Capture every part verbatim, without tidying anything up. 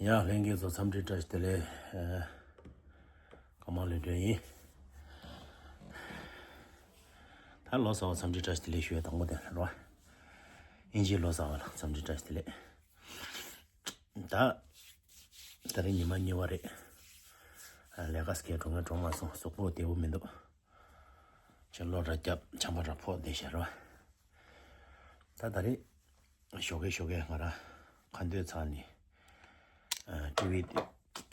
ཡ་ལྷན་རྒྱས་ཚོ་འཚམས་འདྲི་བཀྲ་ཤིས་བདེ་ལེགས། ཨ། ཀརྨ་ལྷུན་གྲུབ་ཡིན། ད་ལོ་གསར་བ་འཚམས་འདྲི་བཀྲ་ཤིས་བདེ་ལེགས་ཞུ་ཡ་དང་པོ་དེ་རེད་བ། ཨིན་ཇིའི་ལོ་གསར་བ་ལ་འཚམས་འདྲི་བཀྲ་ཤིས་བདེ་ལེགས། ད། ད་རེས་ཉི་མ་གཉིས་པ་རེད། ཨ། ལས་ཀ་སྐད་འགྲོ་ངན་འགྲོ་མ་སོང་། གཟུགས་པོ་བདེ་པོ་མི་འདུག་ཅེས་གློ་འདྲ་རྒྱབ་ཆམ་པ་འདྲ་ཕོག་བསྡད་ཤག་རེད་བ། ད་ད་རེས་ཞོགས་ཀས་ཞོགས་ཀས་ང་རང་ཁ་འདོན་ཚར་ནས། ཨ། ཊི་ཝི་དེ་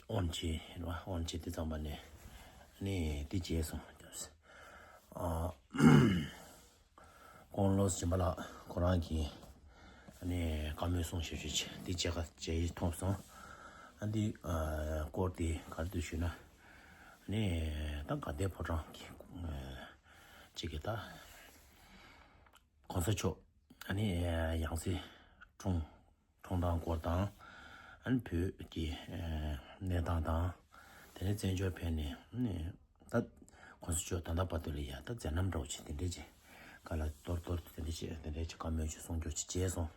ཨོན་བྱས་རེད་བ། ཨོན་བྱས་དེ་ཙམ་པ་ནས་ནས་དེ་བརྗེད་སོང་། ཨ། ཀོང་ལོ་སྦྱིན་པ་ལགས་ཁོ་རང་གིས་ཨ་ནི་བཀའ་མོལ་གསུང་ཞབས་ཞུ་བྱས། འདི་བྱས་ཀ་བྱས་ཐོབ་སོང་། ཨ། འདི་ཨ་སྐོར་དེ་ག་རེ་འདུག་ཞུས་ན། ཨ་ནི་ད་དགའ་ལྡན་ཕོ་བྲང་གི་ཨ་གཅིག་གི་ད་གོང་ས་མཆོག་ཨ་ནི་ཡང་སྲིད་འཁྲུངས་འཁྲུངས་སྟངས་སྐོར་དང་། ཨ་ནི་བོད་ཀྱི་ཨ་གནས་སྟངས་དང་། དེ་ནས་བཙན་བྱོལ་ཕེབས་ནས་ཨ་ནི་ད་གོང་ས་མཆོག་ད་ལྟ་བར་དུ་ལ་ཡ་ད་མཛད་རྣམ་འདྲ་བོ་ཅིག་དེ་འདྲས་ཅིག་ག་ལ་གཏོར་གཏོར་དེ་འདྲས་ཅིག་དེ་འདྲས་ཅིག་བཀའ་མོལ་ཅིག་གསུང་རྒྱུ་ཅིག་བྱས་སོང་།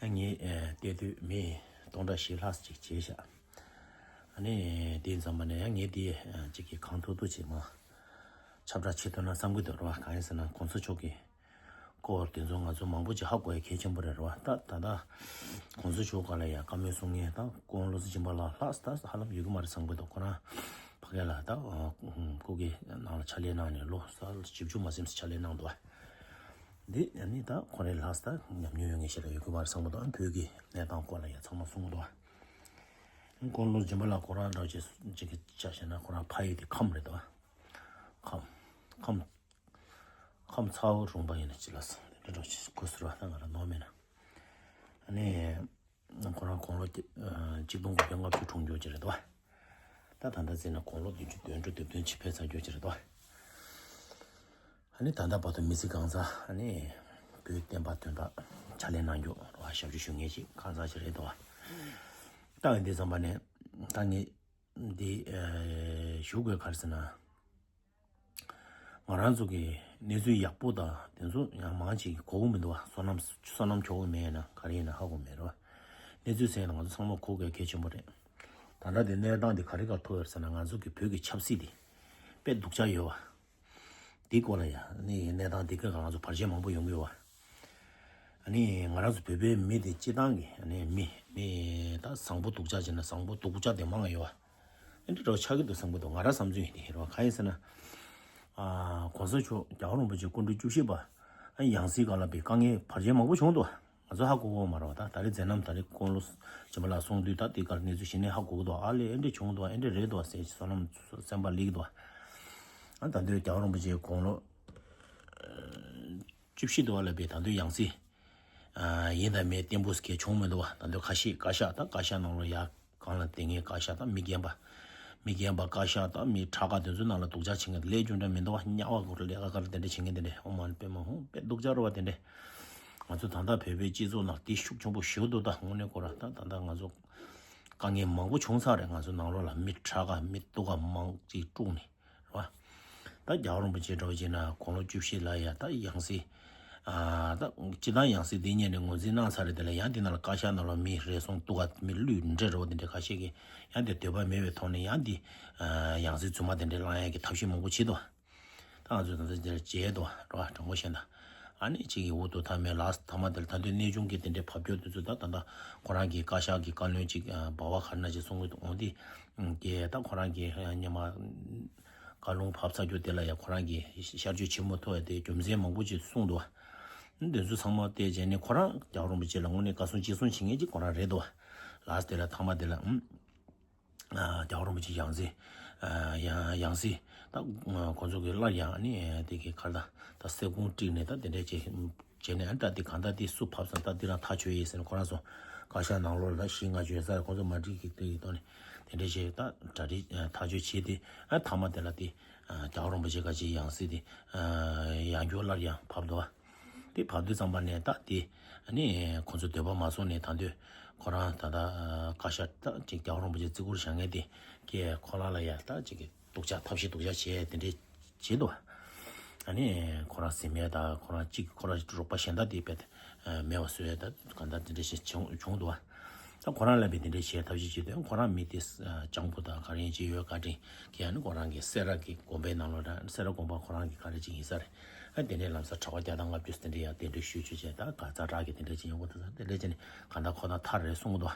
ཨ། ངས་ཨ་བལྟས་དུས་མི་སྟོང་ཕྲག་བཞི་ལྷག་ཅིག་བྱས་ཤག་ཨ་ནི་དེ་ཙམ་པ་ནས་ཡང་ངས་དེ་ཨ་ཅིག་གི་གང་ཐུབ་ཐུབ་ཅིག་མ་ཁྱབ་བསྒྲགས་བྱེད་ཐུབ་ན་བསམ་གྱི་འདུག་རེད་བ། གང་ཡིན་ཟེར་ན་གོང་ས་མཆོག་གི་སྐོར་དེ་ཚོ་ང་ཚོ་མང་པོ་ཅིག་ཧ་གོ་ཡ་གལ་ཆེན་པོ་རེད་རེད་བ། ད་ད་ལྟ་གོང་ས་མཆོག་སྒང་ལ་ཡ་བཀའ་མོལ་གསུང་མཁན་ད་ཀོང་ལོ་སྦྱིན་པ་ལགས་ལྷག་ད་ཧ་ལམ་ཡོད་ཀྱི་མ་རེད་བསམ་གྱི་འདུག་ཁོ་རང་ཕ་གི་ལ་ད་ཨ་སྐུ་སྒེར་ནང་ལ་ཕྱག་ལས་གནང་ནས་ལོ་ས་བཞི་བཅུ་མ་ཟིན་ཙམ་ཕྱག་ལས་གནང་འདུག་འདི་ཨ་ནི་ད་ཁོ་རང་ལྷག་ད་ཉམས་མྱོང་ཡོད་མཁན་ཞིག་ལ་ཡོད་ཀྱི་མ་རེད་བསམ་གྱི་འདུག་ཨ། བོད་ཀྱི་གནས་སྟངས་སྐོར་ལ་ཡ་ཚང་མ་གསུང་གི་འདུག་ཀོང་ལོ་སྦྱིན་པ་ལགས་ཁོ་རང་འདྲ་བོ་ཅིག་ཅིག་གི་ཆ་བཞག་ན་ཁོ་རང་ཕ་ཡུལ་དེ་ཁམས་རེད་འདུག་ཨ། ཁམས་ཁམས་ཁམས་ཚ་བོ་རོང་པ་ཡིན་ན་ཅི་ལ་སོང་དེ་འདྲ་འདྲ་བོ་ཅིག་གོ་ཟེར་བ། ད་ང་རང་ནོར་མེད་ན། ཨ་ནི་ཁོ་རང་དགུང་ལོ་ཨ་གཅིག་སྟོང་དགུ་བརྒྱ་ལྔ་བཅུ་འཁྲུངས་རྒྱུ་ཅིག་རེད་འདུག་ད་ད་ལྟ་བརྩིས་ན་དགུང་ལོ་བདུན་ཅུ་དོན་དྲུག་དོན་བདུན་ཅིག་ཕེབས་ཚར་རྒྱུ་ཅིག་རེད་འདུག་ཨ་ནི་ད་ལྟ་བར་དུ་མི་ཚེ་གང་ཚང་ཨ་ནི་བོད་བསྟན་པ་དོན་དག་ཕྱག་ལས་གནང་རྒྱུ་རེད་བ། ཞབས་ཞུ་ཞུ་མཁན་ཅིག་གང་ཚང་ཅིག་རེད་འདུག་ད་འདི་ཙམ་པ་ནས་ད་ངས་འདི་ཨ་ཞུ་དགོས་ག་རེ་ཟེར་ན། ང་རང་ཚོ་གི་གནས་ཚུལ་ཡག་པོ་དང་དེ་ཚོ་ཡང་མང་ཅིག་གོ་གི་མི་འདུག་བ། བསོད་ནམས་བསོད་ནམས་འཁྱོག་གི་མེད་ན་ག་རེ་ཡིན་ན་ཧ་གོ་མེད་རེད་བ། གནས་ཚུལ་ཟེར་ན་ང་ཚོ་ཚང་མ་གོ་དགོས་གལ་ཆེན་པོ་རེད། ད་ལྟ་དེ་གནས་སྟངས་དེ་ག་རེ་ག་ཐུག་ཡོད་ཟེར་ན། ང་ཚོ་གི་བོད་ཀྱི་ཆབ་སྲིད་དེ་དཔེ་སྡུག་ཅག་ཡོད་བ། དེའི་སྐོར་ལ་ཡང་ནི་གནས་སྟངས་དེ་ག་ང་ཚོ་བར་ཆད་མང་པོ་ཡོང་གི་ཡོད་བ། ཨ་ནི་ང་རང་ཚོ་བོད་པའི་མི་དེ་སྤྱི་བཏང་གི་ཨ་ནི་མི་ནི་ད་བཟང་པོ་སྡུག་ཅག་བྱས་ན་བཟང་པོ་སྡུག་ཅག་དེ་མང་ང་ཡོད་བ། ཨ་འདྲ་འདྲ་བོ་ཆགས་ཀྱི་འདུག་བསམ་གྱི་འདུག་ང་རང་བསམ་ཚུལ་ཡིན་དེ་རེད་བ། གང་ཡིན་ཟེར་ན། ཨ་གོང་ས་མཆོག་རྒྱལ་བ་རིན་པོ་ཆེ་སྐུ་ཕྲེང་བཅུ་བཞི་པ་ཨ་ཡང་སྲིད་སྒང་ལ་དཔེ་དཀའ་ངལ་བར་ཆད་མང་པོ་བྱུང་འདུག་ང་ཚོ་ཧ་གོ་གི་མ་རེད་བ། ད་ད་རེས་མཛད་རྣམ་ད་རེས་ཀོང་ལོ་སྦྱིན་པ་ལགས་གསུང་དུས་ད་དེ་གར་གནས་ཚུལ་ཞིག་ནས་ཧ་གོ་གི་འདུག་ཨ་ལས་ཨེ་འདྲ་བྱུང་འདུག་ཨེ་འདྲ་རེད་འདུག་ཟེར་བསོད་ནམས་སེམས་པ་སླེབས་ཀྱི་འདུག་ཨ་ད་དུང་རྒྱལ་བ་རིན་པོ་ཆེ་དགུང་ལོ་བཅུ་བཞི་འདུག་བ་ལ་དཔེ་ད་དུང་ཡང་སྲིད་ཨ་ཡིན་དང་མིན་བརྟན་པོ་ཞིག་བྱུང་མི་འདུག་བ། ད་དུང་ཁ་ཤས་བཀའ་ཤག་ད་བཀའ་ཤག་ནང་ལོགས་ཡ་གང་ལ་དེ་ངའི་བཀའ་ཤག་ད་མི་རྒན་པ། མི་རྒན་པ་བཀའ་ཤག་ད་མི་དྲག་ག་དེ་ཚོའི་ནང་ལ་སྡུག་ཅག་བྱེད་མཁན་དེ་ལས་རྒྱུ་འདྲ་མི་འདུག་བ། དམྱལ་བ་སྐོར་ལས་ཀ་ག་རེ་དེ་འདྲ་བྱེད་མཁན་དེ་འདྲ་ཨོ་མ་དཔེ་མ་ཧོང་དཔེ་སྡུག་ཅག་རེད་བ། དེ་འདྲ་ང་ཚོ་ད་ལྟ་བོད་པའི་སྤྱི་ཚོགས་ནང་དེ་ཤུགས་ཆེན་པོ་ཞེ་པོ་འདུག་ད་དངོས་གནས་ཁོ་ར་ད་ད་ལྟ་ང་ཚོ་དཀའ་ངལ་མང་པོ་བྱུང་ཚར་རེད། ང་ཚོ་ནང་ལོགས་ལ་མི་དྲག་ག་མི་སྡུག་ག་མང་ཅིག་དཀྲུགས་ནས་རེད་བ། ད་རྒྱལ་བ་རིན་པོ་ཆེ་འདྲ་བོ་བྱས་ན་དགུང་ལོ་བཅུ་བཞི་ལ་ཡ་ད་ཡང་སྲིད་ཨ་ད་སྤྱི་བཏང་ཡང་སྲིད་འདི་སྔོན་ནས་ངོས་འཛིན་གནང་ཚར་རེད། དེ་ལ་ཡང་འདི་ནང་ལ་བཀའ་ཤག་ནང་ལ་མི་རེ་ཟུང་སྡུག་ག་མི་བླུད་འདྲེ་འདྲ་བོ་དེ་འདྲ་ཁ་ཤས་ཀྱིས་ཡང་དེ་འདོད་པ་མེད་པའི་ཐོག་ནས་ཡང་འདི་ཨ་ཡང་སྲིད་རྫུན་མ་དེ་འདྲ་བསླང་ཡ་གི་ཐབས་ཤེས་མང་པོ་བྱེད་དོ། ད་ང་ཚོས་ད་ལྟ་འདིར་མཇལ་དོ་ར་དྲང་པོ་བཤད་ན། ཨ་ནི་གཅིག་གིས་འུ་ཐུག་ཐག་མེད་ལ་ཐ་མ་དེར་ད་དུང་གནས་ཆུང་གི་དེ་འདྲའི་ཕབ་སྒྱུར་དེ་ཚོ་ད་ད་ལྟ་ཁོ་རང་གི་བཀའ་ཤག་གི་བཀའ་བློན་གཅིག་ཨ་འབའ་བ་ག་རེ་ན་ཅིག་གསུང་གི་འདུག་འོང་དེ་གི་ད་ཁོ་རང་གི་ཨ་སྔོན་མ་བཀའ་ལུང་ཕབ་ཚར་རྒྱུ་དེ་ལ་ཡ་ཁོ་རང་གི་ཤར་བསྐྱོད་བྱེད་མ་ཐུབ་པ་དེ་རྒྱུ་མཚན་མང་པོ་ཅིག་གསུངས་འདུག་བ། དེ་ཚོ་ཚང་མ་བལྟས་བྱས་ནས་ཁོ་རང་རྒྱལ་བ་རིན་པོ་ཆེ་ལ་དངོས་གནས་བཀའ་གསུང་གཅིག་གསུང་བྱེད་མཁན་གཅིག་ཁོ་རང་རེད་འདུག་བ། ལགས་དེ་ལ་ཐ་མ་དེ་ལ་ཨུམ། ཨ་རྒྱལ་བ་རིན་པོ་ཆེ་ཡང་སྲིད་ཨ་ཡང་ཡང་སྲིད་ད་ཁོང་ཚོ་གི་སླར་ཡང་ཨ་ནི་དེ་གི་ཁར་ད་ད་སེ་གོང་བསྒྲིགས་ནས་ད་དེ་འདྲས་བྱས་བྱས་ནས་ཨ་ད་དེ་གང་ད་དེ་སུ་ཕབ་སོང་ད་དེ་རང་ཐག་ཆོད་ཡིན་ཟེར་ནས་ཁོ་རང་ཚོ་བཀའ་ཤག་ནང་ལོགས་ལ་ད་བཞི་ལྔ་བཅུ་ཡོད་ས་རེད། ཁོང་ཚོ་མ་འགྲིག་གི་དེ་ཡི་ཐོག་ནས་དེ་འདྲས་བྱས་ད་གྲ་སྒྲིག་ཐག་ཆོད་བྱས་ཏེ་ཨ་ཐ་མ་དེ་ལ་དེ་རྒྱལ་བ་རིན་པོ་ཆེ་ག་ཅིག་ཡང་སྲིད་དེ་ཡང་བསྐྱར་སླར་ཡང་ཕབ་འདུག་བ། དེ་བར་དུ་ཙམ་པ་ནས་ད་དེ་ཨ་ནི་ཁོང་ཚོ་འདོད་པ་མ་སོང་ནས་ད་དུས་ཁོ་རང་ད་ལྟ་བཀའ་ཤག་ད་ཅིག་རྒྱལ་བ་རིན་པོ་ཆེ་བརྩི་བཀུར་བྱ་མཁན་དེ་ཀྱེ་ཁོ་རང་ལ་ཡ་ད་ཅིག་གི་སྡུག་ཅག་ཐབས་ཤེས་སྡུག་ཅག་བྱས་དེ་འདྲས་བྱས་འདུག་ཨ་ནི་ཁོ་རང་སྲིད་མེད་ད་ཁོ་རང་གཅིག་ཁོ་རང་རོགས་པ་གཞན་དག་དེ་དཔེ་མེད་པ་བཟོས་ད་གང་ལྟར་དེ་འདྲས་ཞིག་བྱུང་བྱུང་འདུག་ད་ཁོ་རང་ལ་བས་དེ་འདྲའི་བྱས་ཐབས་ཤེས་བྱེད་དུས་ཁོ་རང་མི་དེ་ཨ་སྤྱང་པོ་དང་ག་རེ་ཅིག་ཡོད་བཀའ་དྲིན་གྱིས་ཨ་ནི་ཁོ་རང་གི་སེ་ར་གི་དགོན་པའི་ནང་ལོགས་ད་སེ་ར་དགོན་པ་ཁོ་རང་གི་ག་རེ་ཅིག་ཡིན་ས་རེད། ཨ་དེ་འདྲའི་ལམ་སང་གྲྭ་པ་བརྒྱ་དང་ལྔ་བཅུ་དེ་འདྲའི་ཡང་གདན་འདྲེན་ཞུས་ཆོག་བྱས་ད་ག་ཙག་དྲག་གི་དེ་འདྲ་ཅིག་ཡོང་གི་འདུག་ས་དེ་འདྲ་བྱས་ནས་གང་ལྟར་ཁོ་ད་ཐར་རེད་གསུང་གི་འདུག་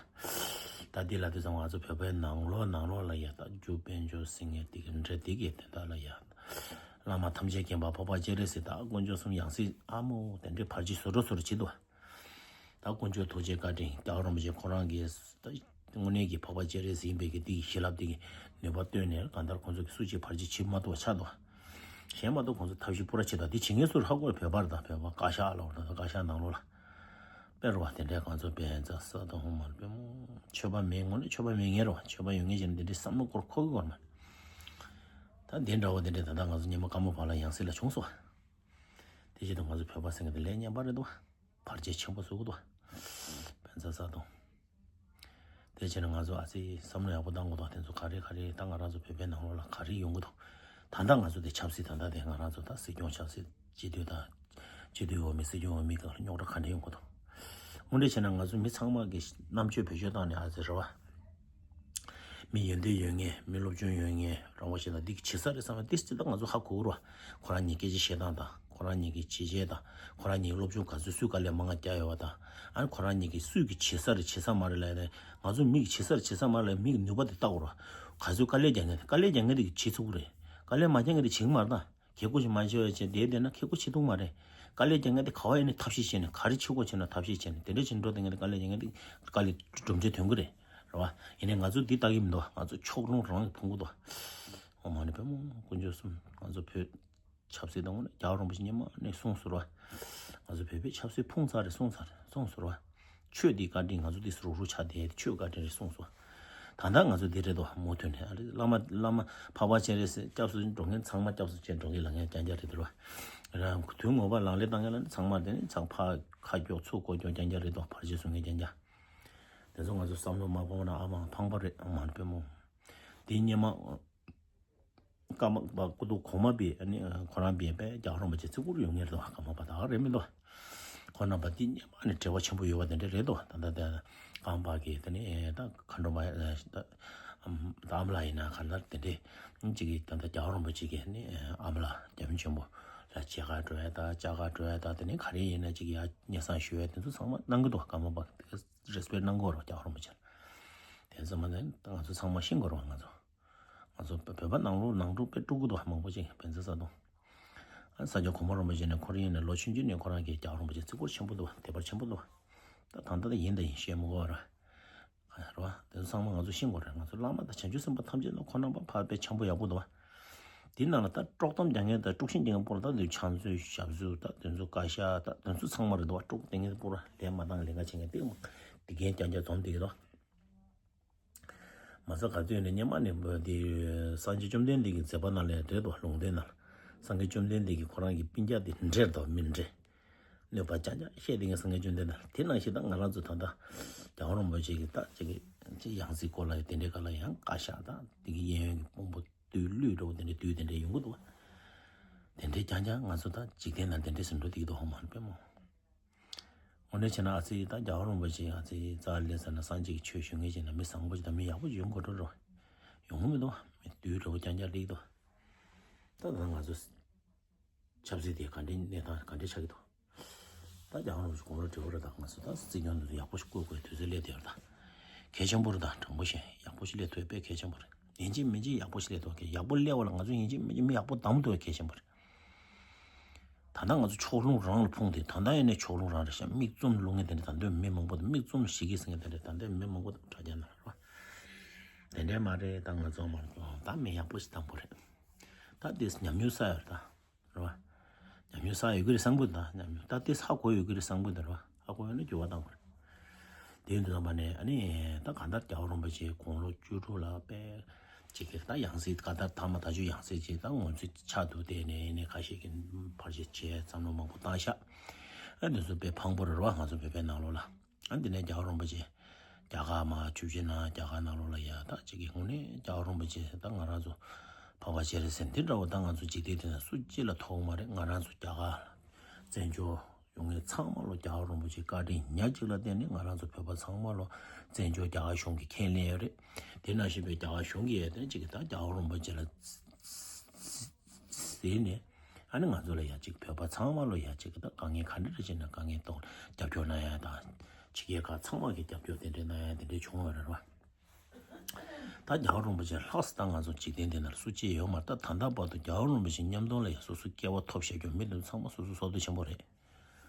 ད་འདི་ལ་དུས་ཙམ་ང་ཚོ་བོད་པའི་ནང་ལོགས་ནང་ལོགས་ལ་ཡ་ད་རྒྱུ་དཔལ་འབྱོར་ཟེར་མཁན་དེ་གི་འདྲ་དེ་གི་དོན་དག་ལ་ཡ་བླ་མ་ཐམས་ཅད་མཁྱེན་པ་འཕགས་པ་སྤྱན་རས་གཟིགས་དང་དཀོན་མཆོག་གསུམ་ཡང་སྲིད་ཨ་མོ་དེ་འདྲའི་བར་ཆད་བཟོ་འགྲོ་བཟོ་འགྲོ་བྱེད་འདུག་ད་དཀོན་མཆོག་ཐུགས་རྗེ་བཀའ་དྲིན་རྒྱལ་བ་རིན་པོ་ཆེ་ཁོ་རང་གིས་ད་དངོས་གནས་ཀྱི་འཕགས་པ་སྤྱན་རས་གཟིགས་ཡིན་པའི་གི་དེ་གི་བྱིན་རླབས་དེ་གི་ནུས་པ་བཏོན་ནས་གང་ལྟར་ཁོང་ཚོ་གི་སུ་གཅིག་བར་ཆད་བྱེད་མ་ཐུབ་པ་ཆགས་འདུག་གཞན་མ་གཏོགས་ཁོང་ཚོ་ཐབས་ཤེས་པུ་ར་བྱེད་དང་དེ་བྱེད་མཁན་སུ་རེད་ཧ་གོ་རེད། བོད་པ་རེད་ད་བོད་པ་བཀའ་ཤག་ལ་འོ་ད་བཀའ་ཤག་ནང་ལོགས་ལ་དཔེ་རུ་བ་དེ་འདྲའི་གང་ཚོ་བན་ཚ་ས་དང་ཧོ་མར་དཔེ་མོ་ཆོས་པ་མེད་ངོ་ནས་ཆོས་པ་མེད་ངེས་རུ་བ་ཆོས་པ་ཡོད་ངེས་ཀྱི་འདི་འདྲའི་བསམ་བློ་སྐོར་ཁོ་གི་བར་མ་ད་འདི་འདྲ་བོ་དེ་འདྲའི་ད་ལྟ་ང་ཚོ་ཉི་མ་སྐར་མ་བར་ལ་ཡང་སྲིད་ལ་བྱུང་སོང་བ། དེ་བཞིན་དུ་ང་ཚོ་བོད་པ་ཟེར་མཁན་དེ་ལས་ངན་པ་རེད་དོ། བར་ཆད་ཆེན་པོ་བཟོ་གི་འདུག་བན་ཚ་ས་དང་། དེ་བྱས་ན་ང་ཚོ་ཨ་ཙི་བསམ་བློ་ཡག་པོ་བཏང་དགོས་དང་དེ་ཚོ་ག་རེ་ག་རེ་ད་ང་རང་ཚོ་བོད་པའི་ནང་ལོགས་ལ་ག་རེ་ཡོང་གི་འདུག་ད་ལྟ་ང་ཚོ་དེ་ཆབ་སྲིད་ད་ལྟ་དེ་ང་རང་ཚོ་ད་སྲིད་སྐྱོང་ཆབ་སྲིད་སྤྱི་འཐུས་དང་སྤྱི་འཐུས་འོས་མི་སྲིད་སྐྱོང་འོས་མི་སྒང་ལ་རྙོག་དྲ་ག་འདྲ་ཡོང་གི་འདུག་དངོས་འབྲེལ་བྱས་ན་ང་ཚོ་མི་ཚང་མ་གི་རྣམ་དཔྱོད་བེད་སྤྱོད་བཏང་ནས་ཨ་ཙི་རེད་བ། མི་ཡོན་ཏན་ཡོད་མཁན་མི་སློབ་སྦྱོང་ཡོད་མཁན་རང་བ་ཞིག་དང་འདི་གི་བྱེད་ས་རེད་བསམ་ན་ཏིས་ཏི་ད་ང་ཚོ་ཧ་གོ་གི་རེད་བ། ཁོ་རང་ཉིད་སྐད་ཆ་བཤད་སྟངས་དང་ཁོ་རང་ཉིད་ཀྱི་བྱས་རྗེས་དང་ཁོ་རང་ཉིད་སློབ་སྦྱོང་ག་ཚོད་སུས་དཀའ་ལས་མང་ང་བརྒྱབ་ཡོད་བ་དང་ཨ་ནི་ཁོ་རང་ཉིད་ཀྱི་སུས་ཀྱི་བྱེད་ས་རེད་བྱེད་ས་མ་རེད་ལབ་ཡ་དེ་ང་ཚོ་མི་གི་བྱེད་ས་རེད་བྱེད་ས་མ་རེད་ལབ་མི་གི་ནུས་པ་དེ་བལྟ་དགོས་རེད་བ། ག་ཚོད་དཀའ་ལས་རྒྱག་མཁན་དེ་དཀའ་ལས་རྒྱག་མཁན་དེ་གི་བྱེད་ཚུགས་ཀྱི་རེད། དཀའ་ལས་མ་རྒྱག་མཁན་དེ་བྱེད་ཀྱི་མ་རེད་ད། ཁེ་ཁོ་ཞིག་མ་བྱས་པ་བྱས་དེ་བསྡད་ན་ཁེ་ཁོ་བྱེད་ཐུབ་མ་རེད། དཀའ་ལས་རྒྱག་མཁན་དེ་ག་བ་ཡིན་ནའི་ཐབས་ཤེས་བྱས་ནས་ག་རེ་བྱེད་དགོས་བྱས་ན་ཐབས་ཤེས་བྱས་ནས་དེ་འདྲ་བྱེད་འགྲོ་དེ་ངན་དེ་དཀའ་ལས་རྒྱག་མཁན་དེ་དཀའ་ལས་གྲུབ་འབྲས་ཐོན་གི་རེད། རེད་བ། ཡིན་ནའི་ང་ཚོ་འདི་ལྟ་གི་མི་འདུག་ང་ཚོ་ཕྱོགས་ལྷུང་རང་གི་ཕུང་གི་འདུག་ཨོ་མ་ནི་པད་མོ་དཀོན་མཆོག་གསུམ་ང་ཚོ་བོད་ཆབ་སྲིད་དང་རྒྱལ་བ་རིན་པོ་ཆེ་སྙེ་མ་ནས་གསུངས་ཟེར་བ། ང་ཚོ་བོད་པའི་ཆབ་སྲིད་ཕུང་ཚར་རེད་གསུངས་ཚར་རེད་གསུངས་ཟེར་བ། ཆོས་འདི་བཀའ་དྲིན་ང་ཚོ་འདི་རུག་རུག་ཆགས་བསྡད་ཆོས་བཀའ་དྲིན་རེད་གསུངས་སོ། ད་ལྟ་ང་ཚོ་འདི་རེད་དོ་མུ་མཐུད་ནས་ཨ་རེ་བླ་མ་བླ་མ་འཕགས་པ་སྤྱན་རས་གཟིགས་སྐྱབས་སུ་འགྲོ་མཁན་ཚང་མ་སྐྱབས་སུ་མཆི་འགྲོ་མཁན་ལ་ངས་རྐྱང་རྐྱང་རེད་དོ། རང་དུས་ངོ་མ་ལག་ལེན་བཏང་མཁན་ལ་ནི་ཚང་མ་དེ་ནི་ཚང་ཕ་ཁ་སྐྱོག་ཚུགས་ཀོ་སྐྱོག་རྐྱང་རྐྱང་རེད་དོ་བར་ཆད་བཟོ་མཁན་རྐྱང་རྐྱང་། དེ་ཚོ་ང་ཚོ་བསམ་བློ་མ་ཕོག་ན་ཨ་མ་ཕངས་པ་རེད་ཨ་མ་རེད་པད་མོ། འདི་སྙེ་མ། ཀརྨ་པ་སྐུ་ཐོག་གོང་མ་པས་ཨ་ནི་ཁོ་རང་པས་པས་རྒྱལ་བ་རིན་པོ་ཆེ་བརྩི་བཀུར་ཡོད་ངེས་རེད་དོ། ཀརྨ་པ་ད་ག་རེད་མི་འདུག་ཁོ་རྣམ་པ་འདི་སྙེ་མ་ནི་འབྲེལ་བ་ཆེན་པོ་ཡོད་པ་དེ་འདྲ་རེད་དོ། ད་ལྟ་དེ་ཀརྨ་པ་གི་དེ་ནི་ད་མཁའ་འགྲོ་མ་ད་ཨམ་ད་ཨ་མ་ལགས་ཡིན་ན་ག་ལ་དེ་འདྲས་གཅིག་གིས་ད་ལྟ་རྒྱལ་བ་རིན་པོ་ཆེ་གི་ནི་ཨ་མ་ལགས་རྒྱལ་ཕྲན་ཆེན་པོ་ལ་མཇལ་ཁ་འགྲོ་ཡ་ད་བཅར་ཁ་འགྲོ་ཡ་ད་དེ་ནི་ག་རེ་ཡིན་ན་གཅིག་ཡ་སྙན་སེང་ཞུ་ཡ་དེ་ཚོ་ཚང་མ་གནང་གི་འདུག་ཀརྨ་པ་རེ་སི་པེག་གནང་དགོས་རེད་རྒྱལ་བ་རིན་པོ་ཆེ་ལ། དེ་ཚོ་མ་ནི་ད་ང་ཚོ་ཚང་མ་ཤེས་དགོས་རེད་ང་ཚོ། ང་ཚོ་བོད་པ་ནང་ལོགས་ནང་འཁྲུག་དཔེ་དཀྲུག་གི་འདུག་མང་པོ་ཅིག་བན་ཚེ་ས་དང་། ཨ་ས་སྐྱ་གོང་མ་རིན་པོ་ཆེ་ནས་ཁོ་རང་ཡིན་ནས་ལོ་ཆུང་ཆུང་ནས་ཁོ་རང་གིས་རྒྱལ་བ་རིན་པོ་ཆེ་བརྩི་བཀུར་ཆེན་པོ་འདུག་དད་པ་ཆེན་པོ་འདུག་ད་ད་ལྟ་ཡིན་ད་ཡིན་བཤད་མི་དགོས་པ་ར། ར་བ་དེ་ཚོ་ཚང་མ་ང་ཚོ་ཤེས་དགོས་རེད། ང་ཚོ་བླ་མ་དང་བྱང་ཆུབ་སེམས་དཔའ་ཐམས་ཅད་ནང་ཁོ་རྣམ་པ་ཕ་དཔེ་ཆེན་པོ་ཡག་པོ་འདུག་བ། དེའི་ནང་ལ་ད་དཀྲོག་གཏམ་རྒྱག་མཁན་དང་དཀྲུག་ཤིང་རྒྱག་མཁན་པོ་ལ་ད་དེ་ཕྱག་མཛོད་ཞབས་བཟོ་ད་དེ་ཚོ་བཀའ་ཤག་ད་དེ་ཚོ་ཚང་མ་རེད་འདུག་བ། དཀྲུག་དེ་ངན་པོ་ར་ལས་མ་བཏང་ལས་ཀ་བྱེད་མཁན་དེ་དེ་གན་རྐྱང་རྐྱང་འཛོམས་དེ་གི་དོ། མ་ས་ག་དུས་ནས་སྙེ་མ་ནས་འབོད་དེ་སངས་རྒྱས་བཅོམ་ལྡན་འདས་ཀྱི་མཛད་པ་ནང་ལས་རེད་དོ། ལུང་བསྟན་ནང་སངས་རྒྱས་བཅོམ་ལྡན་འདས་ཀྱིས་ཁོ་རང་གི་སྤུན་ཀྱག་དེ་འདྲེར་དོ་མི་འདྲེ། གནོད་པ་རྐྱང་རྐྱང་བཤད་དེ་ངས་སངས་རྒྱས་བཅོམ་ལྡན་འདས་དེ་ནང་བཞིན་ད་ང་རང་ཚོ་ད་ལྟ་རྒྱལ་བ་རིན་པོ་ཆེ་གི་ད་ཅིག་གི་ཅིག་ཡང་སྲིད་སྐོར་ལ་དེ་འདྲའི་སྐབས་ལ་ཡང་བཀའ་ཤག་ད་དེ་གི་གཡས་གཡོན་གྱི་དཔོན་པོ་དུས་གླུད་འགྲོ་དེ་འདྲའི་དུས་དེ་འདྲའི་ཡོང་གི་འདུག་བ། དེ་འདྲའི་རྐྱང་རྐྱང་ང་ཚོ་ད་འཇིག་རྟེན་ནང་དེ་འདྲའི་ཟིན་འགྲོ་དེ་གི་འདུག་ཧོ་མ་རེད་པས་མོ། འོ་ནས་བྱས་ན་ཨ་ཙི་ད་རྒྱལ་བ་རིན་པོ་ཆེ་ཨ་ཙི་རྩ་ལས་ཟེར་ན་སངས་རྒྱས་ཀྱི་ཆོས་ཞུ་ངེས་བྱས་ན་མི་བཟང་པོ་ཞིག་དང་མི་ཡག་པོ་ཞིག་ཡོང་དགོས་འགྲོ་རོ། ཡོང་གི་མི་འདུག་མི་དུས་འགྲོ་བོ་རྐྱང་རྐྱང་སླེབས་འདུག་ད་ད་ང་ཚོ་ཆབ་སྲིད་དེ་ག་འདྲའི་གནས་སྟངས་ག་འདྲའི་ཆགས་ཀྱི་འདུག་ད་རྒྱལ་བ་རིན་པོ་ཆེ་དགུང་ལོ་བགྲེས་པོ་རེད། ད་ང་ཚོ་ད་སྲིད་སྐྱོང་འདི་ཚོ་ཡག་པོ་ཞིག་བསྐོ་དགོས་དུས་ཚོད་སླེབས་བསྡད་ཡོད་རེད། ད་གལ་ཆེན་པོ་རེད། ད་དྲང་པོ་བཤད་ཡག་པོ་ཞིག་སླེབས་ཐུབ་པས་གལ་ཆེན་པོ་རེད། ཡིན་གཅིག་མིན་གཅིག་ཡག་པོ་ཞིག་སླེབས་ཐུབ་གལ་ཡག་པོ་སླེབས་པ་ལ་ང་ཚོ་ཡིན་གཅིག་མིན་གཅིག་མི་ཡག་པོ་བདམས་ཐུབ་པས་གལ་ཆེན་པོ་རེད། ད་ལྟ་ང་ཚོ་ཕྱོགས་ལྷུང་རང་ལ་ཕུང་སྟེ་ད་ལྟ་ཡིན་ནའི་ཕྱོགས་ལྷུང་རང་རེད་ཤག་མིག་བཙུམ་ལུང་ངེ་དེ་འདྲ་ད་འདོད་མི་མང་པོ་དང་མིག་བཙུམ་ཞིག་གིས་ཟེར་ངེ་དེ་འདྲ་ད་འདོད་མི་མང་པོ་དང་དྲ་རྒྱ་ནང་ལ་རོ། དེ་འདྲའི་མ་རེད། ད་ང་ཚོ་མ་རེད། ད་མི་ཡག་པོ་ཞིག་དང་པོ་རེད། ད་དེས་ཉམས་མྱོང་ས་ཡོད་རེད་ད། རེད་བ། ཉམས་མྱོང་ས་ཡོད་ཀྱི་རེད་བསམ་གི་འདུག་ད་ཉམས་མྱོང་ད་དེས་ཧ་གོ་ཡོད་ཀྱི་རེད་བསམ་གི་འདུག་རེད་བ། ཧ་གོ་ཡོད་ན་འགྱུར་བ་གཏང་དགོས་རེད། དེ་ཡིན་དུས་ཙམ་པ་ནས་ཨ་ནི་ད་གང་ལྟར་རྒྱལ་བ་རིན་པོ་ཆེ་དགུང་ལོ་བཅུ་དྲུག་ལ་དཔེ་ཅིག་གིས་ད་ཡང་སྲིད་ག་ད་ཐ་མ་ད་ཆོས་ཡང་སྲིད་ཅིག་ད་ངོས་འཛིན་ཆགས་འདུག་དེ་ནས་ནས་ཁ་ཤས་ཀྱིས་ཕར་ཆེར་བྱས་བསམ་བློ་མང་པོ་བཏང་ཤག་ཨ་འདི་ཚོ་དཔེ་ཕངས་པོ་རེད་བ། ང་ཚོ་བོད་པའི་ནང་ལོགས་ལ་ཨ་འདི་ནས་རྒྱལ་བ་རིན་པོ་ཆེ་རྒྱ་གར་མ་ཆུ་བཞི་ན་རྒྱ་གར་ནང་ལོགས་ལ་ཡ་ད་ཅིག་གིས་དངོས་གནས་རྒྱལ་བ་རིན་པོ་ཆེ་ད་ང་རང་ཚོ་འཕགས་པ་སྤྱན་རས་གཟིགས་འདི་འདྲ་བོ་ད་ང་ཚོ་འཇིག་རྟེན་འདི་ན་སུ་གཅིག་ལ་ཐོགས་མ་རེད། ང་རང་ཚོ་རྒྱ་གར་བཙན་བྱོལ་ ཡོང་མཁན་ཚང་མ་ལོ་རྒྱལ་བ་རིན་པོ་ཆེའི་བཀའ་དྲིན་ཉག་གཅིག་ལ་བརྟེན་ནས་ང་རང་ཚོ་བོད་པ་ཚང་མ་ལོ་བཙན་བྱོལ་རྒྱ་གར་གཞུང་གིས་ཁས་ལེན་ཡོད་རེད། དེ་ནང་བཞིན་པའི་རྒྱ་གར་གཞུང་གིས་ཡོད་དེ་གཅིག་གིས་ད་རྒྱལ་བ་རིན་པོ་ཆེ་ལ་ཟེར་ནས། ཨ་ནི་ང་ཚོ་ལ་ཡ་གཅིག་བོད་པ་ཚང་མ་ལོ་ཡ་གཅིག་གིས་ད་དཀའ་ངལ་ག་འདྲ་རེ་བྱས་ན་དཀའ་ངལ་ཐོག་རྒྱབ་སྐྱོར་གནང་ཡ་དང་། ཕྱི་རྒྱལ་ཁག་ཚང་མ་གིས་རྒྱབ་སྐྱོར་དེ་འདྲ་གནང་ཡ་དེ་འདྲ་བྱུང་ཡོད་རེད་བ། ད་རྒྱལ་བ་རིན་པོ་ཆེ་ལྷག་ཙམ་ད་ང་ཚོ་འཇིག་རྟེན་འདི་ན་སུ་གཅིག་ཡོད་མ་རེད། ད་ད་ལྟ་བར་དུ་རྒྱལ་བ་རིན་པོ་ཆེ་མཉམ་དུ་ལ་ཡ་སོ་སོ་སྐལ་བ་ཐོབ་བཞག་རྒྱུ་མི་འདི་ཚང་མ་སོ་སོ་བསོད་བདེ་ཆེན་པོ་རེད།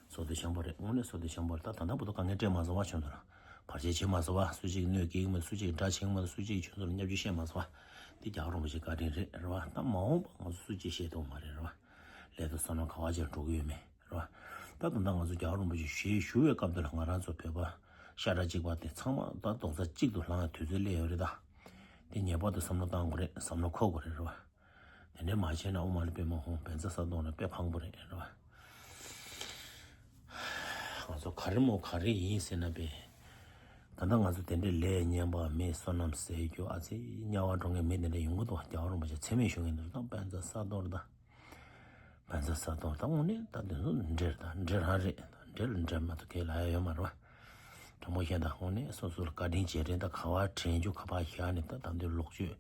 བསོད་བདེ་ཆེན་པོ་རེད། དངོས་གནས་བསོད་བདེ་ཆེན་པོ་རེད། ད་ད་ལྟ་བར་དུ་དཀའ་ངལ་སྤྲད་མ་སོང་བ། ཁྱོད་ཚོ་ལ་བར་ཆད་བྱེད་མ་སོང་བ། སུ་གཅིག་གནོད་སྐྱེལ་གྱི་མ་རེད། སུ་གཅིག་དགྲ་བྱེད་ཀྱི་མ་རེད། སུ་གཅིག་ཁྱོད་ཚོ་ལ་བརྙས་བཅོས་བཤད་མ་སོང་བ། འདི་རྒྱལ་བ་རིན་པོ་ཆེའི་བཀའ་དྲིན་རེད། རེད་བ། ད་མ་འོངས་པ་ང་ཚོ་སུ་གཅིག་བཤད་ཐུབ་མ་རེད། རེད་བ། ལས་དང་བསོད་ནམས་ག་བ་ཅིག་འགྲོ་གི་ཡོད་མེད། རེད་བ། ད་ད་ལྟ་ང་ཚོ་རྒྱལ་བ་རིན་པོ་ཆེ་ཞལ་བཞུགས་པའི་སྐབས་དེ་ལ་ང་རང་ཚོ་བོད་པ་ཤ་ཁྲག་གཅིག་པ་དེ་ཚང་མ་ད་རྡོག་རྩ་གཅིག་ཏུ་ལངས་དུས་ཚོད་སླེབས་ཡོད་རེད་ད། དེ་ངེས་པར་དུ་བསམ་བློ་བཏང་དགོས་རེད། བསམ་བློ་འཁོར་དགོས་རེད། རེད་བ། དེ་འདྲས་མ་བྱས་ན་ཨོཾ་མ་ཎི་པདྨེ་ཧཱུྃ་བཛྲ་ས་ཏྭ་ན་དཔེ་ཕངས་པོ་རེད། རེད་བ། ང་ཚོ་ག་རེ་མོ་ག་རེ་ཡིན་ཟེར་ན་པས། ད་ལྟ་ང་ཚོ་དེ་འདྲས་ལས་ངན་པ་མེད། བསོད་ནམས་ཟད་རྒྱུ། ཨ་ཙི་དམྱལ་བ་འགྲོ་མཁན་མི་དེ་འདྲས་ཡོང་གི་འདུག་རྒྱལ་བ་རིན་པོ་ཆེ་མཚན་སྨད་ཞུ་མཁན་དེ་ཚོ་ད་བཛྲ་ས་ཏྭ་རེད་ད། བཛྲ་ས་ཏྭ་ད་དངོས་གནས་ད་དེ་ཚོ་འདྲེ་རེད་ད། འདྲེ་རང་རེད། འདྲེ་ལ་འདྲེ་མ་གཏོགས་གང་ལ་ཡ་ཡོད་མ་རེད་བ། དྲང་པོ་བཤད་ན་དངོས་གནས་སོ་སོ་ལ་བཀའ་དྲིན་རྗེས་དྲན་ད་ག་བ་དྲན་རྒྱུ་ག་པར་བཞག་ནས་ད་ད་འདི་ལོག་སྤྱོད།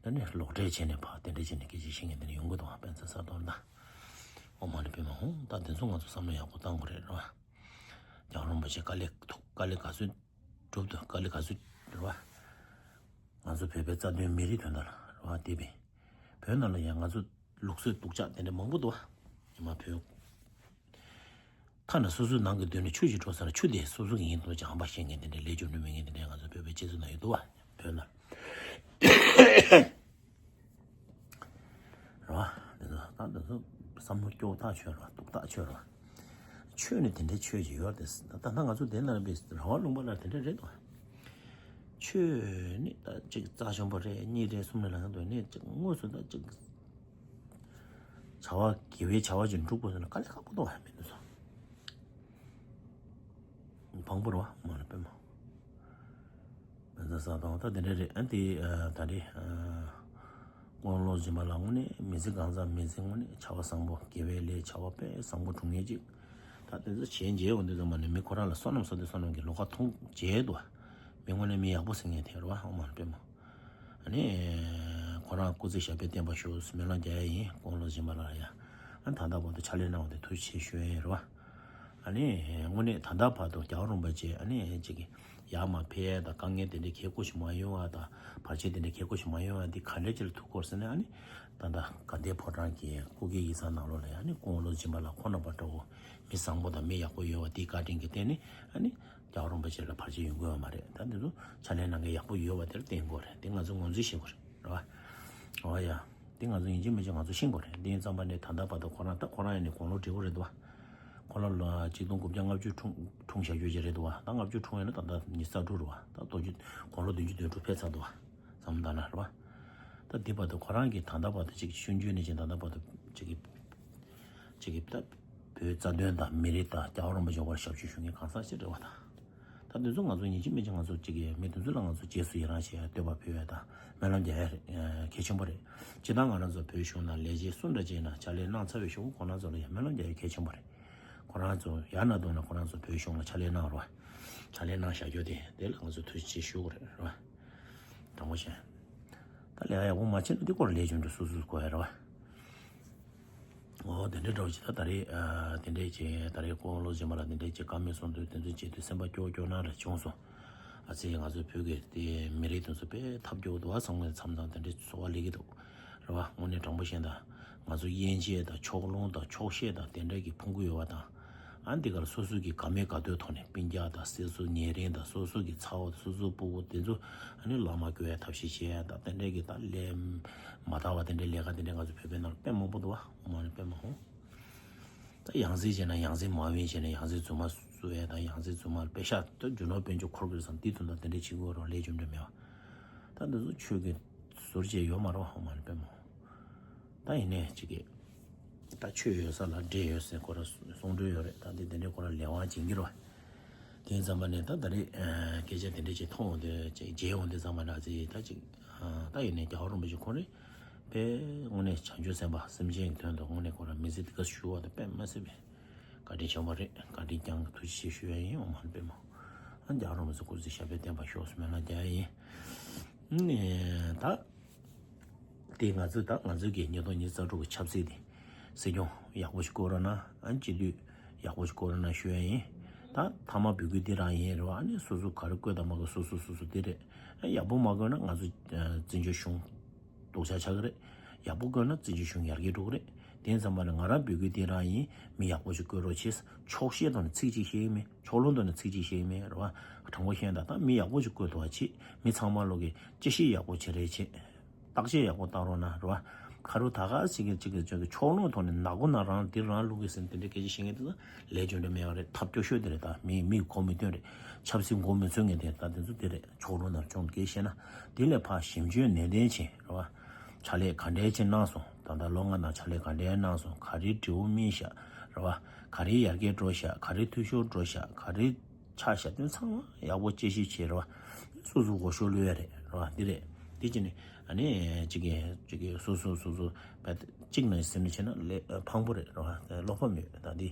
ད་ནི་ལོག་འགྲེལ་བྱས་ནས་ཕར་དེ་འདྲ་བྱས་ནས་སྐད་ཆ་བཤད་མཁན་དེ་འདྲ་ཡོང་གི་འདུག་བ། བཛྲ་ས་ཏྭ་ད། ཨོཾ་མ་ཎི་པདྨེ་ཧཱུྃ། ད་དེ་ཚོ་ང་ཚོ་བསམ་བློ་ཡག་པོ་བཏང་དགོས་རེད། རེད་བ། རྒྱལ་བ་རིན་པོ་ཆེ་དཀའ་ལས་ཐུག་དཀའ་ལས་ག་ཚོད་སྒྲུབ་འདུག་དཀའ་ལས་ག་ཚོད། རེད་བ། ང་ཚོ་བོད་པའི་རྩ་དོན་མི་རིགས་དོན་དག་ལ། རེད་བ། དེ་བས། བོད་ནང་ལ་ཡང་ང་ཚོ་ལུགས་སྲོལ་སྡུག་ཅག་དེ་འདྲ་མང་པོ་འདུག་བ། ཉི་མ་བོད། ཐ་ན་སོ་སོའི་ནང་གི་མདུན་ནས་ཆུ་ཞིག་འཕྲོ་ས་ན་ཆུ་དེ་སོ་སོ་གི་ཡིན་དུ་ཅང་ཧམ་པ་བཤད་མཁན་དེ་འདྲའི་ལས་རྒྱུ་འབྲས་མེད་མཁན་དེ་འདྲའི་ང་ཚོ་བོད་པའི་སྤྱི་ཚོགས་ནང་ཡོད་འདུག་བ། བོད་ནང་། རེད་བ། དེ་ཚོ་ད་དེ་ཚོ་བསམ་བློ་སྐྱོ་ཐག་ཆོད་རེད་བ། སྡུག་ཐག་ཆོད་རེད་བ། ཆོས་ནི་དེ་འདྲའི་ཆོས་ཅིག་ཡོད་རེད། ད་ལྟ་ང་ཚོ་དེ་ནང་པའི་ར་བ་ལུང་པ་ལ་དེ་འདྲ་རེད་དོ། ཆོས་ནི་ད་ཅིག་རྩ་ཆེན་པོ་རེད། གཉིས་རེད། གསུམ་རེད་ལབ་ཡོང་དུས་ནི་ཅིག་དངོས་སུ་ད་ཅིག་བྱ་བ་དགེ་བའི་བྱ་བ་ཅིག་འགྲུབ་དགོས་ཟེར་ན་དཀའ་ལས་ཁག་པོ་འདུག་བ། མི་འདུག་སོ། ཕངས་པོ་རེད་བ། མ་ལ་པད་མ། བཛྲ་ས་ཏྭ་ད་དེ་འདྲ་རེད། ཨ་དེ་ཨ་ད་རེད། ཨ་དཀོན་མཆོག་སྦྱིན་པ་ལ་དངོས་གནས་མི་ཚེ་གང་ཚང་མི་ཚེ་དངོས་གནས་བྱ་བ་བཟང་པོ་དགེ་བའི་ལས་བྱ་བ་དཔེ་བཟང་པོ་སྒྲུབ་མཁན་ཅིག་ད་དེ་ཚོ་བྱས་རྗེས་འོང་དུས་ཙམ་པ་ནས་མི་ཁོ་རང་ལ་བསོད་ནམས་བསགས་དུས་བསོད་ནམས་ཀྱི་ལོགས་ཀ་མཐོང་རྗེས་དུ་མི་དངོས་གནས་མི་ཡག་པོ་ཟེར་མཁན་དེ་རེད་བ། ཨོཾ་མ་ལ་པད་མ། ཨ་ནི་ཁོ་རང་སྐུ་ཚེ་ཞབས་པད་བརྟན་པ་ཤོག་སྨོན་ལམ་རྒྱག་ཡ་ཡིན། དཀོན་མཆོག་སྦྱིན་པ་ལ་ཡ། ཨ་ད་ལྟ་བར་དུ་ཕྱག་ལས་གནང་བ་དེ་ཐུགས་རྗེ་ཆེ་ཞུ་ཡ་ཡིན། རེད་བ། ཨ་ནི་དངོས་གནས་ད་ལྟ་བར་དུ་རྒྱལ་བ་རིན་པོ་ཆེ་ཨ་ནི་ཅིག་གི་ཡར་མར་ཕེབས་ཡ་དང་དཀའ་ངལ་དེ་འདྲའི་གལ་ཁོ་ཞིག་མ་ཡོང་བ་དང་བར་ཆད་དེ་འདྲའི་གལ་ཁོ་ཞིག་མ་ཡོང་བ་འདི་ག་འདྲའི་ཅིག་ལ་ཐུག་གོ་ཟེར་ན། ཨ་ནི་ད་ལྟ་དགའ་ལྡན་ཕོ་བྲང་གི་སྐུ་སྒེར་ཡིག་ཚང་ནང་ལོགས་ལ་ཡ་ཨ་ནི་དཀོན་མཆོག་སྦྱིན་པ་ལ་ཁོ་རྣམ་པ་འདྲ་བོ་མི་བཟང་པོ་དང་མི་ཡག་པོ་ཡོད་བ་དེའི་བཀའ་དྲིན་གྱིས་བརྟེན་ནས་ཨ་ནི་རྒྱལ་བ་རིན་པོ་ཆེ་ལ་བར་ཆད་ཡོང་གི་ཡོད་མ་རེད། ད་འདི་ཚོ་ཕྱག་ལས་གནང་མཁན་ཡག་པོ་ཡོད་བ་དེར་བརྟེན་དགོས་རེད། དེ་ང་ཚོ་ངོས་འཛིན་བྱེད་དགོས་རེད། རེད་བ། འོ་ཡ། དེ་ང་ཚོ་ཡིན་གཅིག་མིན་གཅིག་ང་ཚོ་ཤེས་དགོས་རེད། དེ་ཡིན་ཙམ་པ་ནས་ད་ལྟ་བར་དུ་ཁོ་རང་ད་ཁོ་རང་ཡིན་ནས་དགུང་ལོ་བགྲེས་པོ་རེད་འདུག་བ། ཁོ་རང་ལ་གཅིག་སྟོང་དགུ་བརྒྱ་ལྔ་བཅུ་འཁྲུངས་འཁྲུངས་བཞག་རྒྱུ་ཅིག་རེད་འདུག་བ། ད་ལྔ་བཅུ་འཁྲུངས་ཡོད་ན་ད་ལྟ་ཉི་ཤུ་རྩ་དྲུག་རེད་བ། ད་ལྟ་བརྒྱུད་དགུང་ལོ་བདུན་ཅུ་དོན་དྲུག་ཕེབས་ཚར་འདུག་བ། བསམ་བློ་བཏང་ན་རེད་བ། ད་དེ་བར་དུ་ཁོ་རང་གིས་ད་ལྟ་བར་དུ་ཅིག་ཆུང་ཆུང་ནས་ཅིག་ད་ལྟ་བར་དུ་ཅིག་གི་ཅིག་གི་ད་བོད་རྩ་དོན་དང་མི་རིགས་དང་རྒྱལ་བ་རིན་པོ་ཆེའི་དབར་ཞབས་ཞུ་ཞུ་མཁན་གང་ཟག་ཅིག་རེད་བ་ད། ད་དེ་ཚོ་ང་ཚོ་ཡིན་གཅིག་མིན་གཅིག་ང་ཚོ་གཅིག་གི་མི་དེ་ཚོ་ལ་ང་ཚོ་རྗེས་སུ་ཡི་རང་བྱེད་ཡ། བསྟོད་པ་ཕུལ་ཡ་དང་སྨོན་ལམ་རྒྱག་ཡ་རེད། གལ་ཆེན་པོ་རེད། སྤྱིར་བཏང་ང་རང་ཚོ་བོད་གཞུང་ནང་ལས་བྱེད་སུ་འདྲ་བྱས་ན་ཕྱག་ལས་གནང་ཚར་བའི་གཞུག་ཁོ་རང་ཚོ་ལ་ཡང་སྨོན་ལམ་རྒྱག་ཡ་གལ་ཆེན་པོ་རེད། ཁོ་རང་ཚོ་ཡར་ན་དུང་ན་ཁོ་རང་ཚོ་བོད་གཞུང་ལ་ཕྱག་ལས་གནང་རོགས། ཕྱག་ལས་གནང་བཞག་རྒྱུ་དེ་དེ་ལ་ང་ཚོ་ཐུགས་རྗེ་ཆེ་ཞུ་དགོས་རེད། རེད་བ། དྲང་པོ་བཤད། ད་ལས་ཀ་ཡག་པོ་མ་བྱས་ན་འདི་སྐོར་ལས་རྒྱུ་འབྲས་སོ་སོས་གོ་ཡ་རེད་བ། འོ་དེ་འདྲའི་འདྲ་བོ་ཅིག་ད་ད་རེས་ཨ་དེ་འདྲས་ཅིག་ད་རེས་དཀོན་མཆོག་སྦྱིན་པ་ལ་དེ་འདྲས་ཅིག་བཀའ་མོལ་གསུང་དུས་དེ་ཚོ་བྱེད་དུས་སེམས་པ་སྐྱོ་སྐྱོ་སྣང་རེ་བྱུང་སོང་། ཨ་ཙི་ང་ཚོའི་བོད་ཀྱི་དེ་མི་རིགས་དེ་ཚོ་དཔེ་ཐབས་སྐྱོ་པོ་འདུག་བ། བསམ་ངན་མཚམས་མཚམས་དེ་འདྲས་ཚོར་བ་སླེབས་ཀྱི་འདུག་རེད་བ། དངོས་གནས་དྲང་པོ་བཤད་ན་ང་ཚོ་དབྱེ་འབྱེད་དང་ཕྱོགས་ལྷུང་དང་ཕྱོགས་ཞེན་དང་དེ་འདྲས་ཀྱི་ཕུང་པོ་ཡོད་པ་དང་། ཨ་འདི་གར་སོ་སོ་གི་དགའ་མོས་དགའ་སྤྲོའི་ཐོག་ནས་སྤུན་ཀྱག་དང་སྲིད་ཚོགས་ཉེ་རིང་དང་སོ་སོ་གི་ཚ་བོ་དང་སོ་སོའི་སྤུ་གུ་དེ་ཚོ་ཨ་ནི་ལག་མ་བཀོལ་ཡ་ཐབས་ཤེས་བྱེད་ཡ་དང་དེ་འདྲས་ཀྱི་ད་ལས་མ་དག་པ་དེ་འདྲའི་ལས་ཀ་དེ་འདྲས་ང་ཚོ་བོད་པའི་ནང་ལ་དཔེ་མང་པོ་འདུག་བ། ཨོཾ་མ་ཎི་པདྨེ་ཧཱུྃ། ད་ཡང་སྲིད་བྱས་ན་ཡང་སྲིད་མ་འོས་བྱས་ན་ཡང་སྲིད་རྫུན་མ་བཟོ་ཡ་དང་ཡང་སྲིད་རྫུན་མ་དཔེ་ཤག་ད་རྒྱུ་ནོར་དཔལ་འབྱོར་འཁོར་དགོས་སམ་དེ་དོན་དག་དེ་འདྲས་བྱེད་དགོས་རོགས་ལས་རྒྱུ་འབྲས་མེད་བ། ད་འདི་ཚོ་ཆོས་ཀྱི་ཟུར་བཅད་ཡོད་མ་རེད་བ། ཨོཾ་མ་ཎི་པདྨེ་ཧཱུྃ། ད་ཡིན་ནའི་ཅིག་གི་ད་ཆོས་ཡོད་ས་ལ་འདྲེ་ཡོད་ཟེར་ཁོ་ར་གསུང་སྒྲོས་ཡོད་རེད། ད་འདི་དེ་འདྲའི་ཁོ་ར་ལས་དབང་སྦྱིན་གྱི་རེད་བ། དེ་ཙམ་པ་ནས་ད་ད་རེས་སྐད་ཆ་དེ་འདྲའི་ཅིག་མཐོང་འོང་དུས་ཅིག་མཇལ་འོང་དུས་ཙམ་པ་ན་ཅིག་ད་ཅིག་ད་ཡིན་ནའི་རྒྱལ་བ་རིན་པོ་ཆེ་ཁོ་རེ་དཔེ་དངོས་གནས་བྱང་ཆུབ་སེམས་དཔའ་སེམས་ཅན་གྱི་དོན་དུ་དངོས་གནས་ཁོ་ར་མི་ཚེ་འདི་ག་ཞུ་བ་དང་དཔེ་མ་སྲིད་པའི་ བཀའ་དྲིན་ཆེན་པོ་རེད། བཀའ་དྲིན་བསྐྱངས། ཐུགས་རྗེ་ཆེ་ཞུ་ཡ་ཡིན། ཨོཾ་མ་ཎི་པདྨེ། ཨ་རྒྱལ་བ་རིན་པོ་ཆེ་སྐུ་ཚེ་ཞབས་པད་བརྟན་པར་ཤོག་ཟེར་སྨོན་ལམ་རྒྱག་ཡ་ཡིན། ནས་ད། དེ་ང་ཚོས་ད་ང་ཚོའི་གི་ཉིས་སྟོང་ཉི་ཤུ་རྩ་དྲུག་གི་ཆབ་སྲིད་དེ་སྲིད་སྐྱོང་ཡག་པོ་ཞིག་བསྐོ་རོགས་གནང་། ཨ་སྤྱི་འཐུས་ཡག་པོ་ཞིག་བསྐོ་རོགས་གནང་ཞུ་ཡ་ཡིན། ད་མཐའ་མ་འབོད་སྐུལ་འདི་རང་ཡིན་རེད་བ། ཨ་ནི་སོ་སོ་ག་རེ་བསྐོས་དང་མ་བསྐོས་སོ་སོ་སོ་སོ་དེ་རེད། ཨ་ཡག་པོ་མ་བསྐོས་ན་ང་ཚོ་ཨ་བཙན་བྱོལ་གཞུང་སྡུག་ཅག་ཆགས་ཀྱི་རེད། ཡག་པོ་བསྐོས་ན་བཙན་བྱོལ་གཞུང་ཡར་རྒྱས་འགྲོ་གི་རེད། དེ་ཙམ་པ་ནས་ང་རང་འབོད་སྐུལ་འདི་རང་ཡིན། མི་ཡག་པོ་ཞིག་བསྐོ་རོགས་བྱེད། ཕྱོགས་ཞེན་ཐོག་ནས་ཚིག་གཅིག་བཤད་ཀྱི་མེད། ཕྱོགས་ལྷུང་ཐོག་ནས་ཚིག་གཅིག་བཤད་ཀྱི་མེད་རེད་བ། དྲང་པོ་བཤད་ན་ད་མི་ཡག་པོ་ཞིག་བསྐོ་ཐུབ་པ་བྱེད། མི་ཚང་མ་ལོག་གི་དཔྱད་ཞིབ་ཡག་པོ་བྱེད་རེས་བྱེད། བརྟག་དཔྱད་ཡག་པོ་བཏང་རོགས་གནང་རེད་བ། ཁ་རུ་ད་ག་ཟིག་གི་ཅིག་གི་ཅིག་གི་ཕྱོགས་ལྷུང་ཐོག་ནས་ནག་པོ་ནག་རང་འདི་རང་ལུག་གི་ཟིན་དེ་འདྲའི་སྐད་ཆ་བཤད་མཁན་དེ་ཚོ་ལས་རྒྱུ་འབྲས་མེད་པ་རེད། ཐབས་སྐྱོ་ཤོས་དེ་རེད། ད་མི་མི་མགོ་མི་ཐོན་རེད། ཆབ་སྲིད་མགོ་མི་ཚོས་མཁན་དེ་ད་དེ་ཚོ་དེ་རེད། ཕྱོགས་ལྷུང་ནང་ཅུང་སྐད་བཤད་ན་དེ་ལས་ཕར་ཞིབ་འཇུག་ནན་ཏན་བྱེད་རེད་བ། ཕྱག་ལས་ག་འདྲའི་ཅིག་གནང་སོང་། ད་ལྟ་ལོ་ལྔ་ནང་ཕྱག་ལས་ག་འདྲའི་གནང་སོང་། ག་རེ་འབྲས་བུ་སྨིན་ཤག་རེད་བ། ག་རེ་ཡར་རྒྱས་འགྲོ་ཤག་ག་རེ་འཐུས་ཤོར་འགྲོ་ཤག་ག་རེ་ཆགས་ཤག་དེ་ཚང་མ་ཡག་པོ་དཔྱད་ཞིབ་བྱེད་རེད་བ། སོ་སོ་མགོ་གཞུག་བླུག་ཡ་རེད་རེད་བ། འདི་རེད། འདི་བྱས་ནས་ཨ་ནི་ཅིག་གི་ཅིག་གི་སོ་སོ་སོ་སོ་བས་གཅིག་ནང་ཟིན་ནས་བྱས་ན་ལས་ཕངས་པོ་རེད་རེད་བ། བློ་ཕམ་ཡོད། ད་འདི་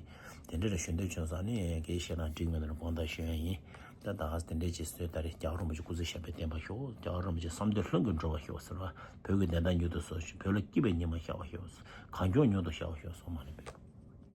དེ་འདྲ་རེད། ཞུ་འདོད་བྱུང་ཙང་ནི་སྐད་བཤད་ན་འགྲིག་མེད་ན་དགོངས་དག་ཞུ་ཡ་ཡིན། ད་ད་ག་དེ་འདྲ་བྱས་སོས། ད་རེས་རྒྱལ་བ་རིན་པོ་ཆེ་སྐུ་ཚེ་ཞབས་པད་བརྟན་པར་ཤོག་རྒྱལ་བ་རིན་པོ་ཆེ་བསམ་དོན་ལྷུན་གྱིས་འགྲུབ་པར་ཤོག་ཟེར་བ། བོད་ཀྱི་བདེན་མཐའ་མྱུར་དུ་སྲུངས་ཤིག་བོད་ལ་སྐྱིད་པའི་ཉི་མ་ཤར་བར་ཤོག་གངས་ལྗོངས་མྱུར་དུ་ཤར་བར་ཤོག་སོགས་མ་ནས་འབོད།